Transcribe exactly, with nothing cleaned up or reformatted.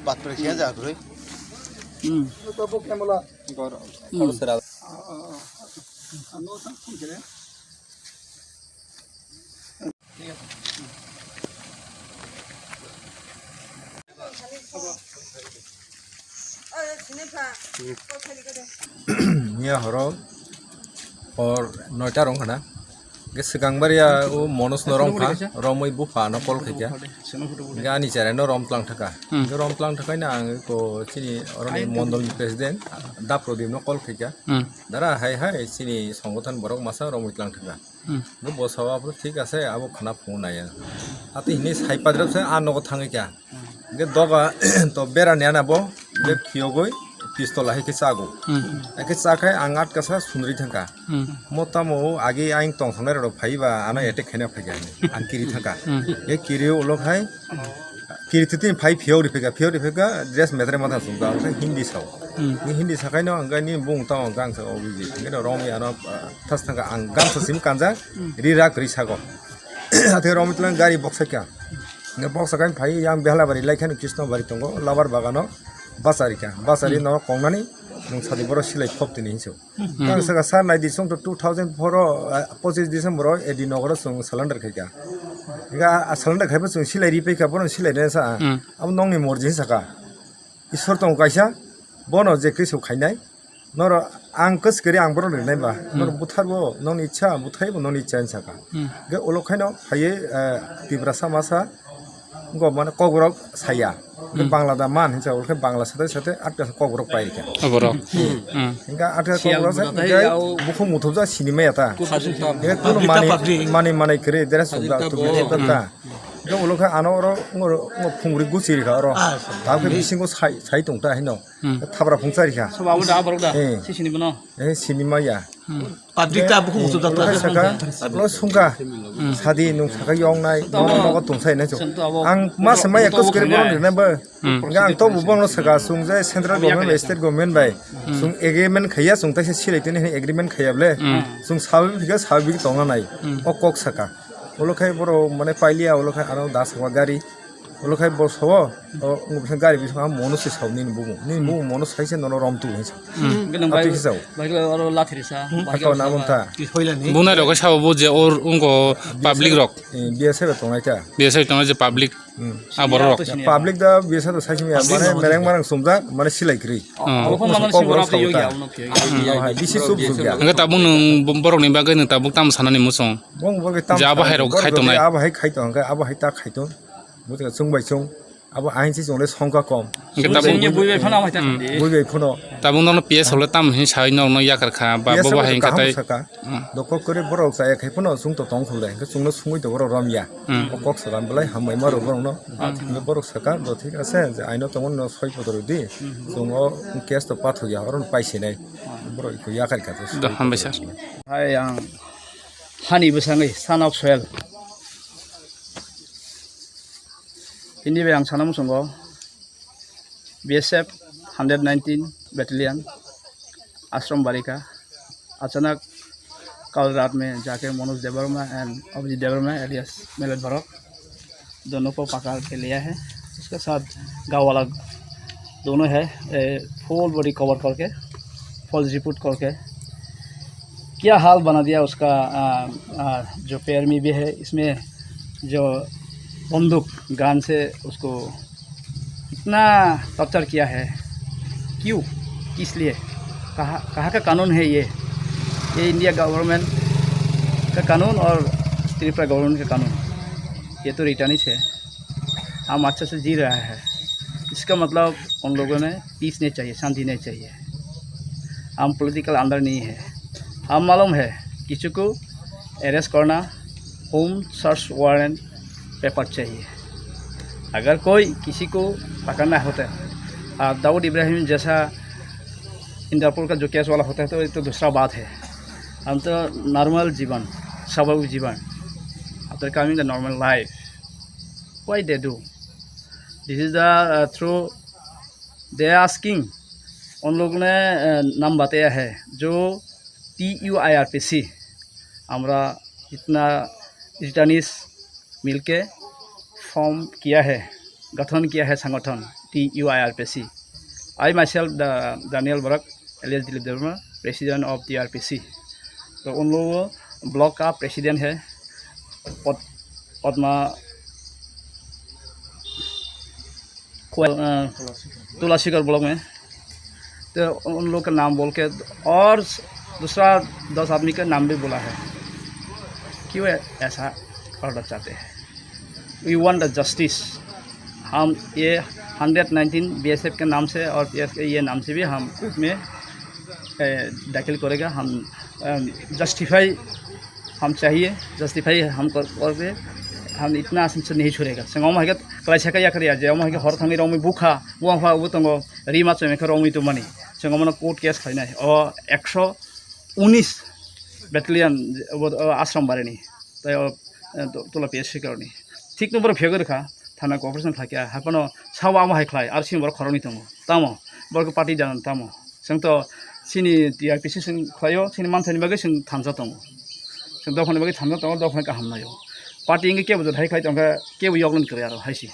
Bathroom siya ja, bro. Hmm. Hmm. Miya horo hor noita rong khana. Ge swkang baria o Monos no rong kha, romwi bupha no call khaikha. Ge ani chara no rom tlang thaka. Hmm. Ge rom tlang thaka na ang ko chini oroni mondol ni president Dap Prodip no call khaikha. Hmm. Dara hai hai chini songothan borok masa romwi tlang thaka. Hmm. Bo bo sawa bo thik ase, abo khana phungo naya. Ati hini sai padrap se a nogo thangwi kya. Ge doga to bera niya na bo, ge phiyogoi pistol hai ke chago. Hmm. Ake chakhai ang atka sa sunri thangka. Hmm. Motamo agi aing tong sangnai rok phaiba ano attack khaina phaiga. Ang kiri thangka. Hmm. Ge kiri ulo khai Kiri titi phai phiyok ri phika, phiyok ri phika, dress metre mata sumka, ang khe Hindi sao. Hmm. Ni Hindi sakai no, ang ni bung tao, ang khe ang sa O B J. Ang khe no romwi ano, ah, thas thangka, ang gamsa sim kanja, ri rak ri sago. Athe romwi tlang gari boksa kya. Nge boksa kai phai yang Behalabari lai khe no Krishnabari tongo, labar bagano, basari kya. Basari no kongnani, nung sadi boro silai phop tini hinso. Hmm. Kang saka sar nai di song to two thousand four o, ah, pochisni December o A D Nagar o chwng surrender khaikha. Hinkhe a, a surrender khaibo chwng silai ri paikha, bono silai rwna sa. Hmm. Abo nokni morji hinwi saka. Isor tongo kaisa, bono je kaiso khainai. Noro ang kwchwkari ang bono rinai ba. Hmm. Noro butharbo nokni ichha, buthaibo nokni ichha hinwi saka. Hmm. Hinkhe ulo khaino phaiwi, ah, Tiprasa masa, Go mane Kokborok saya. Hmm. Bangla da man hinsa, ulkhe Bangla sate sate atka Kokborok pai kha. Kokborok. Hmm. Hinga atka Kokborok sa, bukhung muthubja sinima ya ta. Hinga tunu mani, mani, mani kere dera sumda tu ta. Ga ulkhe ano oro, ngo, ngo phungri gusi rikha oro. Ta khe bisingo sai, sai tong ta hino. Hmm. Thabra phungsa rikha. Soba abo da, borok da. Eh. Si sinima no. Eh, sinima ya. Hmm. Public ta bukhung muthubja ta. Saka, lo sungka. Hmm. Sadi nung saka yong nai, nogo tungsai nai. Ang mas maya kus kere bono rinai ba. Hmm. Ga ang to bubong no saka sung je central government bai, state government bai. Hmm. Sung agreement khaya sung taisa silai tene agreement khaya ble. Hmm. Sung sabi biga sabi tongna nai. Hmm. O kok saka. Ulo khai boro mane pailiya, ulo khai ano da saka gari. Ulo khai bo sao, o, wng bwswk gari bising ha mono se sao nini bumung. Nini bumung mono sai se nono rom tu hinsa. Hmm. Atwi khe sao. Bai oro lathi risa. Ako na bumta. Bunai rok sao bo je or wngko public rok. Eh, B S F tongnai ta. B S F tongnai je public. Hmm. Abor rok. Public da B S F sai simi mane mereng marang sumjak mane silai kri. Oh. Abo phone mane sing rok yogi abo no phiyo. Hai bisi sub sub ya. Hingke tabuk nung borok ni bagwi nung tabuk tam sanani musong. Bong bong tam. Ja abo hai rok khai tongnai. Abo hai khai tong, abo hai ta khai tong. Buti chwng bai chwng. Abo ahin si chwng le songka kom. Hingke tabuk. Chwng ni bui bai phano abo hai ta. Hmm. Bui bai phano. Tabuk nono P S hole tam hin sai nok no yakar kha ba bo bahai kaham khatai. Saka. Hmm. Dokok kore borok chaya khai phano chwng to tong khulde. Hingke chwng no sungui to borok rom ya. Hmm. O kok salam belai hambai ma rok borok no. Hmm. Hingke borok saka do thik ase je aino tongo no soi podor di. Hmm. Chwng o case to pathok ya oro no pai sinai. Borok ko yakar kha to. Do hambai sir. Hai ang hani bwsangwi son of soil. Hindi bai ang sana muchungo B S F hundred nineteen battalion Ashram Barika अचानक कल रात में जाके मनोज देववर्मा and Abhijit Debbarma alias millet Bharat दोनों को पकड़ के लिया है। उसके साथ गाँव वाला दोनों है, ए, फुल बॉडी कवर करके फॉल्स रिपोर्ट करके क्या हाल बना दिया उसका, आ, आ, जो पैर में भी है, इसमें जो बंदूक गन से उसको इतना टॉर्चर किया है, क्यों, किस लिए, कहाँ, कहाँ का कानून है ये? ये इंडिया गवर्नमेंट का कानून और त्रिपुरा गवर्नमेंट का कानून, ये तो रिटर्निस्ट है। हम अच्छे से जी रहा है, इसका मतलब उन लोगों में पीस नहीं चाहिए, शांति नहीं चाहिए। हम पॉलिटिकल अंदर नहीं है। हम मालूम है किसी को अरेस्ट करना, होम सर्च वारंट पेपर चाहिए। अगर कोई किसी को पकड़ना होता है, आ, दाऊद इब्राहिम जैसा इंटरपोल का जो केस वाला होता है, तो ये तो दूसरा बात है। हम तो नॉर्मल जीवन, स्वाभाविक जीवन। After coming the normal life, why they do? This is the, uh, through they are asking, उन लोगों ने, अ, नाम बताया है, जो T U I R P C, हमारा जितना रिटर्निस्ट मिलके फॉर्म किया है, गठन किया है संगठन, T U I R P C. I myself, the Daniel Barak, alias Dilip Debbarma, president of T U I R P C. तो उन लोगों block का president है पद-, पद्मा कोयल, अ, तुलासीकर ब्लॉक में। तो उन लोग का नाम बोल के और दूसरा दस आदमी का नाम भी बोला है। क्यों है ऐसा ऑर्डर चाहते हैं? We want the justice। हम ये हंड्रेड नाइनटीन बीएसएफ के नाम से और पीएफ के ये नाम से भी हम कोर्ट में, ए, दाखिल करेगा। हम, अम, जस्टिफाई हम चाहिए, जस्टिफाई हम कर, करके हम इतना आसान से नहीं छोड़ेगा। Chwng omo hai khe kwlaisa khe yakar ya je, omo hai khe hor thangwi romwi bukha, buang pha bo tongo, rima chwng khe romwi tongmani. Chwng omono court case khlainai. O ekso unis battalion, o, o, Ashram Barini, tai o, e, to-, Tola P S C koroni. Thik no borok phiyogwi rwkha, thana cooperation khlai kha, haphano sao amo hai khlai, aro chini borok khoroknwi tongo. Tamo, borok party janan tamo. Chwng to chini T R P C chwng khlaio, chini manthani bagwi chwng thansa tongo. Chwng dophani bagwi thansa tongo, dophani kaham naio. Party wngkhe kebo jot hai khlai tongkha, kebo yoknani kwrwi aro hai se.